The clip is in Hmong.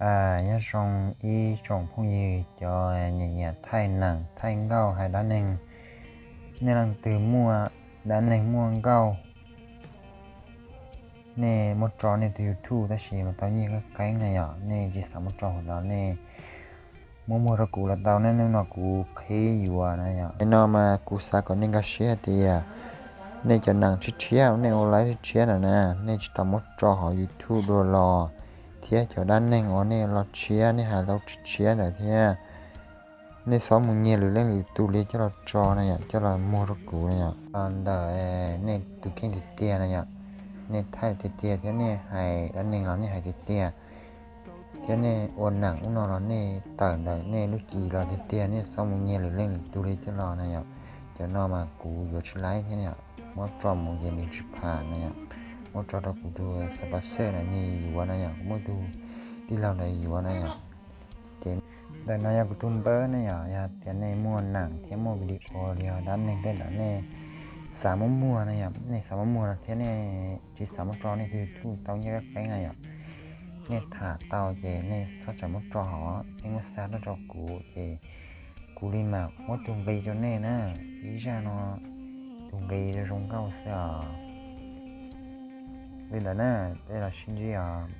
Nyob zoo ib tsoom phooj ywg cov nyiam nyiam thaij neem thaij nkauj hais dab neeg, nej leej twg muaj dab neeg muaj nkauj, nej muab tso nej tus YouTube tab sis mas tau nyiaj qeeb qeeb na yom, nej tsis xav muab tso hauv no nej muab muag rau kuv los tau, nej hnub no kuv qhib yuav na yom. Nim no mas kuv xav kom nej nkag siab hais tias nej cov neem tshiab tshiab, nej ua live tshiab tshiab ntawd na, nej tsis tau muab tso hauv YouTube dua los, thiab cov dab neeg uas nej los tshiab, nej hais tau tshiab tshiab ntawd thiab, nej txhob mus nyiag lwm leej lwm tus li coj los tso na yom, coj los muag rau kuv na yom. Ntawm nej tus kheej tiag tiag na yom, nej thaij tiag tiag thiab nej hais dab neeg los nej hais tiag tiag, thiab nej ua neem ub no los nej tawm ntawm nej lub ci los tiag tiag, nej txhob mus nyiag lwm leej lwm tus li coj los na yom. Cov no mas kuv yuav tsis laib thiab na yom, muab tso mus ces nws tsis pham na yom, muab tso rau kuv tus xav pas xej na nws yuav na yom, kuv muab tus tij laug ntawd yuav na yom. Ces ntawm no yog kuv tus npawb na yom, yog tias nej muaj neem thiab muaj video li yog dab neeg tej ntawd nej xav muab muag na yom, nej xav muab muag no thiab nej tsis xav muab tso nej tus YouTube tau nyiaj qeeb qeeb na yom, nej tham tau ces nej txhob tsam muab tso hauv, nej muab xa tuaj rau kuv ces kuv li mam muab tus nqi rau nej na. Ib zaj no tus nqi zoo nkauj xwb os. Li ntawd na, tej los sib ntsib os.